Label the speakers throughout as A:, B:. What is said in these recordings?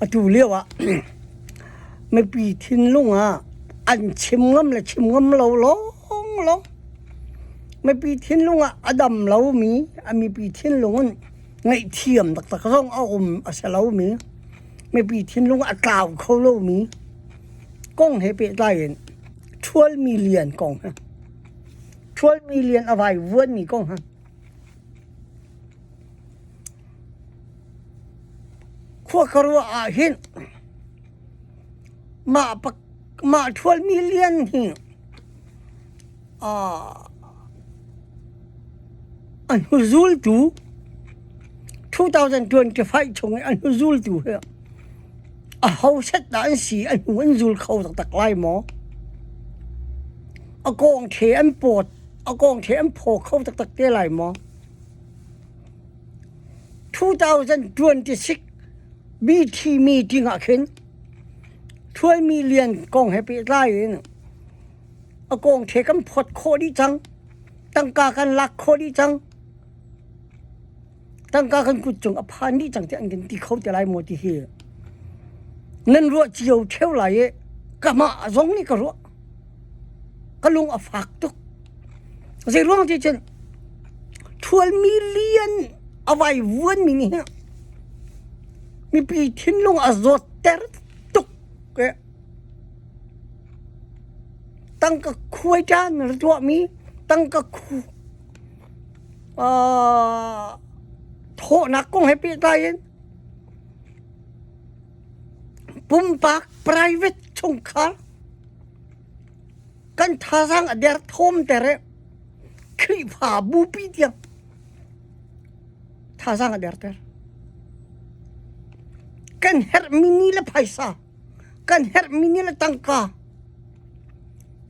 A: Atu lio ah mipi thinlung ah an chim ngam le chim ngam lo lawnglawng mipi thinlung ah a dam lomi, a mipi thinlung in ngaihthiam taktak zong a um a si lomi, mipi thinlung ah a tlau kho lomi kong he pehtlai in ṭhualmi lian kong he ṭhualmi lian a vaivuanmi kong he Khua ka ruah ahhin mah mah ṭhualmi lian hi a hnuzultu 2025 chung i a hnuzultu hi aho set dah an si a hnu an zul kho taktak lai maw? A kawng the an pawt a kawng the an phaw kho taktak te lai maw? 2026 BT meeting ah khin Ṭhuaimi lian kong he pehtlai in a kong the kan phawt khawh dih cang. Tangka kan lak khawh dih cang. Tangka kan kut cung a phan dih cang tiah an kan ti kho te lai maw ti hi nan ruah cio ṭheo lai i kamah zong nih ka ruah. Ka lung a fak tuk. Zeiruang ti cun ṭhualmi lian a vaivuanmi nih hin mipi thinlung a zawtter tuk. Tangka khuai ṭan na tuahmi tangka khu thawhnak kong he pehtlai in pumpak private chungkhar Kan thazaang a derthawmter i Khrihfa bupi tiang thazaang a derter. Kan herhmi ni le phaisa, kan herhmi ni le tangka,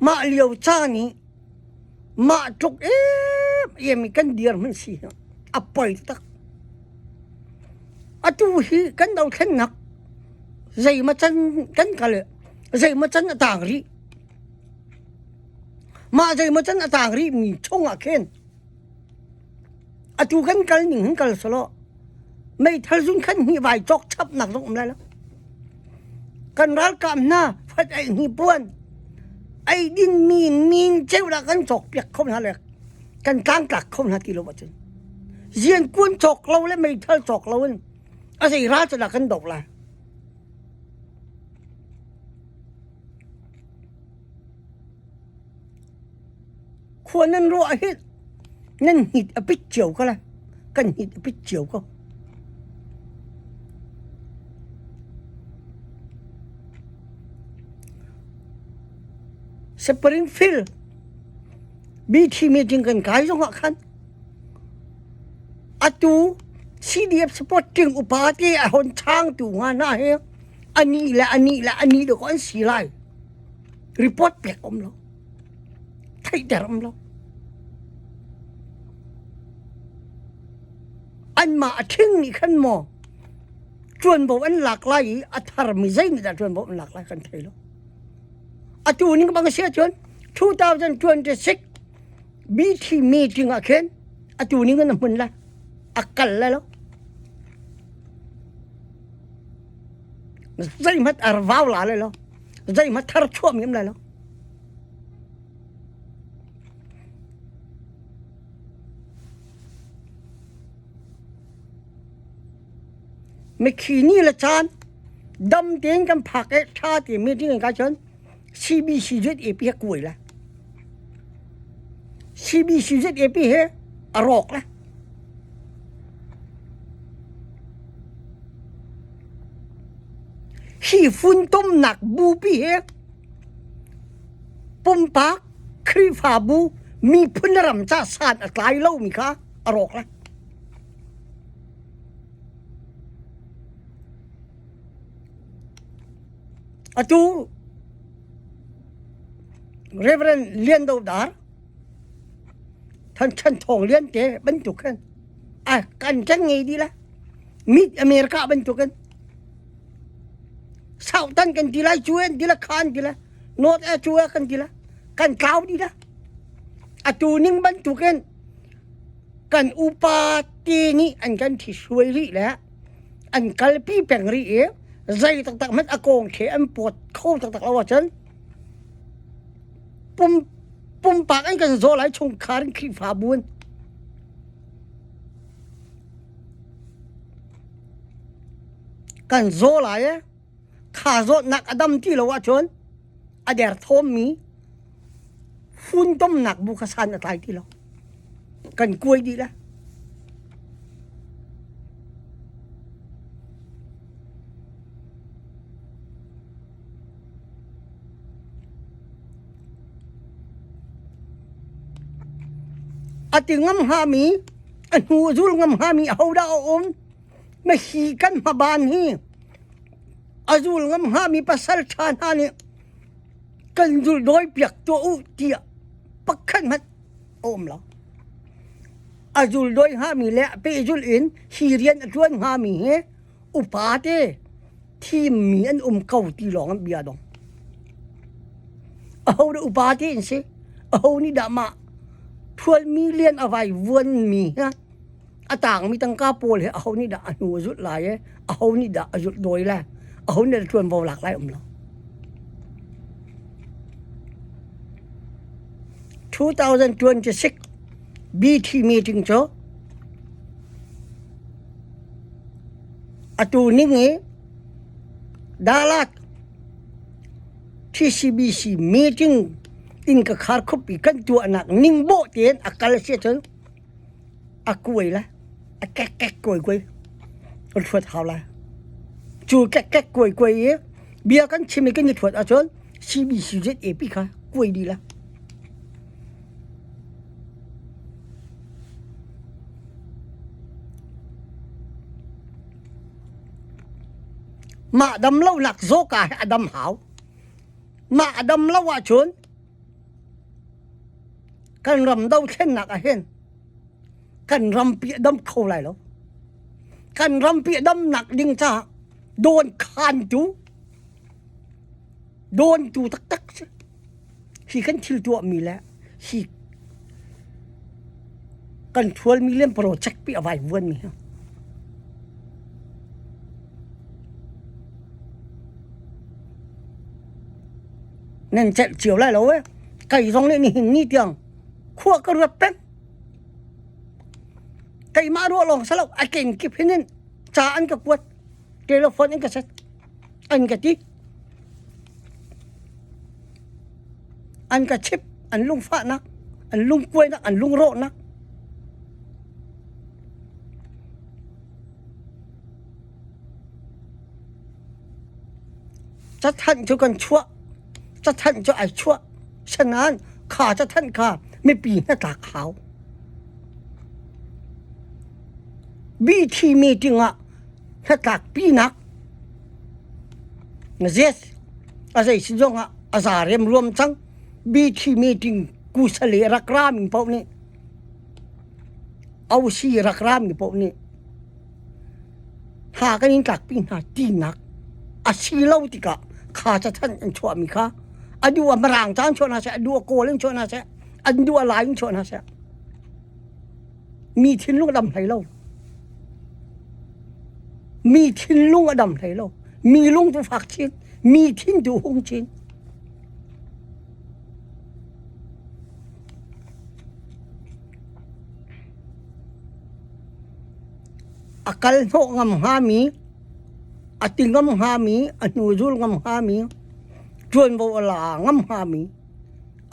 A: mah lio caan i mah tluk em i kan dirhmun si hi a poi taktak. Atu hi kan dothlennak zeimaw can kan kal i zeimaw can a taang rih. Mah zeimaw can a taang rihmi chungah khin atu kan kal ning hin kal selaw meithal zun khan hnih vai cawk chapnak zong um lai lo. Kan ralkap hna fat ei hni puan ei din mi min ceu dah kan cawk piak kho hna le kan tlangtlak kho hna ti lo ahcun zian kuan cawk lo le meithal cawk lo in a zei ral cu dah kan doh lai. Khua nan ruah hi nan hnit a pit cio ko lai. Kan hnit a pit cio ko. Springfield BT meeting kan kai zong ah khan atu CDF supporting upa te a hon changtu nga na he ani le ani le ani dawk an si lai. Report pek um lo. Theihter um lo. Anmah a ṭhing nih khan maw ṭuanvo an lak lai i a tharmi zei nih dah ṭuanvo an lak lai kan thei lo. Atu ning bang a si ahcun 2026 BT meeting ah khin atu ning in a hmun lai. A kal lai lo. Zeihmanh a vau la lai lo. Zeihmanh thar chuahmi um lai lo. Mikhi ni le caan dam tein kan phak i ṭha te meeting in ka cun CBCZAP he kuai la. CBCZAP he a rawk la. Hi funtomnak bupi hi pumpak Khrihfabu miphun ram ca san a tlai lomi kha a rawk lai. Atu Reverend Lian Do Dar Than Chan Thawng Lian te bantuk khan a kan kan ngei dih la. Mid America bantukin Southern kan ti lai cu an ti la kha an ti la North a cu kan ti la kan tlau dih la atu ning bantukin kan upa te nih an kan thi suai rih le an kalpi peng rih i. Zei taktak hmanh a kong khi an pawt kho taktak lo ahcun pum pumpak an kan zaw lai chungkhar in Khrihfabu in. Kan zaw lai e. Kha zawtnak a dam ti lo ahcun a derthawmmi funtomnak bu kha san a tlai ti lo. Kan kuai dih la. A ti ngam hngami, a hnu a zul ngam hngami ahodah a um? Na hi kan hmaban hi a zul ngam hngami pasal ṭha hna nih kan zul dawi piak tuah u tiah pakhat hmanh a um lo. A zul dawi hngami le a pehzulh in hi rian a ṭuan hngami hi upa te thimmi an um ko ti lawng an bia dong. Aho dah upa te in si? Aho nih dah mah thualmi lian a vai vuanmi ha a tangmi tangka pawl hi aho nih dah a hnu a zulh lai i aho nih dah a zulh dawi lai aho nih dah ṭuanvo lak lai um lo. 2026 BT meeting cu atu ning i Dalat TCBC meeting in ka khar khup i kan tuahnak ning bawh tein a kal si ahcun a kuai lai a kek kuai kuai kan thuat hau lai cu kek kuai kuai i bia kan chim i kan i thuat ahcun CBCZAP kha kuai dih la mah dam lo nak zawka hi a dam hau mah a dam lo ahcun Kan ram dothlennak ah hin kan rampi a dam kho lai lo. Kan rampi a damnak ding caah dawn khantu dawntu taktak si. Hi kan thil tuahmi le hi kan thualmi le project pi a vaivuanmi hi. Nan celh cio lai lo eh. Kei zong nih nihin ni tiang khua ka ruat peng. Keimah ruah lawng si lo, a kenkip hin in ca an ka kuat, telephone in ka set, an ka ti. An ka chip, an lungfahnak, an lungkuainak, an lungrawhnak. Cathanh cu kan chuah. Cathanh cu ai chuah. Sanain kha cathanh kha mipi hnatlak a hau. BT meeting ah hnatlak pinak yes a zei si zong ah a za remruam cang. BT meeting kusale rak rami paoh nih Ausi rak rami paoh nih Hna kan in tlakpi hna tinak a si lo tikah kha cathanh an chuahmi kha a duh ah Mirang ca in chuah hna seh, a duh ah Kawl in chuah hna seh, an duh ah Lai in chuah hna seh. Mi thinlung a dam hlei lo. Mi thinlung a dam hlei lo. Mi lung tu fak chin, mi thin tu hung chin. A kal hnawh ngam hngami, a ti ngam hngami, a hnuzul ngam hngami, ṭuanvo a la ngam hngami,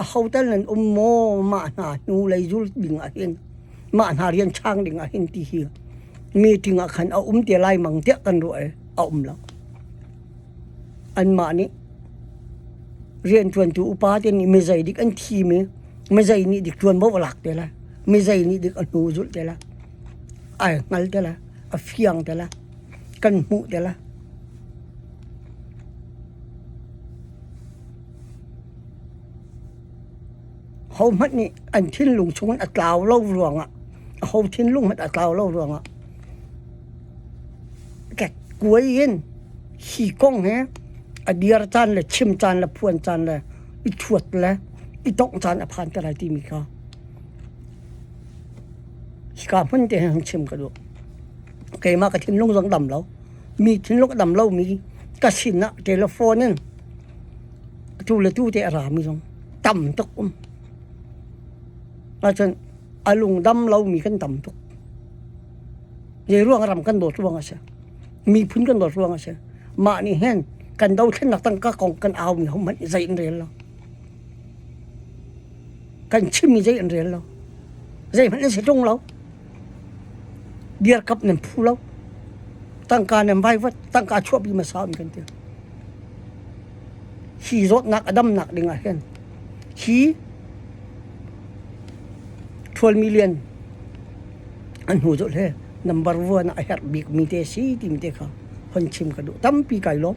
A: aho tal nan um maw mah hna hnu lei zul ding ah hin mah hna rian chang ding ah hin ti hi meeting ah khan a um te lai mang tiah kan ruah i a um lo. Anmah nih rianṭuantu upa te nih mizei dik an thim i mizei nih dik ṭuanvo a lak te lai, mizei nih dik a hnu zulh te lai, ai hngal te lai, a fiang te lai, kan hmuh te lai. Hohmanh nih an thinlung chungin a tlau lo ruangah aho thinlung hmanh a tlau lo ruangah kuai in hi kong hi a dir caan le chim caan le phuan caan le i thuat le i tongh caan a phan te lai timi kha hika hmun te hin chim ka duh. Keimah ka thinlung zong dam lo. Mi thinlung a dam lomi. Ka sin ah telephone in atu le tu te a rami zong tam tuk um. Ahcun a lungdam lomi kan tam tuk. Zei ruang ram kan dawt ruang a si. Miphun kan dawt ruang a si. Mah nih hin kan dothlennak tangka kong kan aumi hohmanh zei an rel lo. Kan chimmi zei an rel lo. Zeihmanh an si ṭung lo. Dirkap nan phu lo. Tangka nan vaivat, tangka chuahpi hmasa an kan ti. Hi zawtnak a damnak ding ah hin hi 12 million an hnu zawt he number one a herh bikmi te si timi te kha hon chim ka duh. Tampi kai lawm.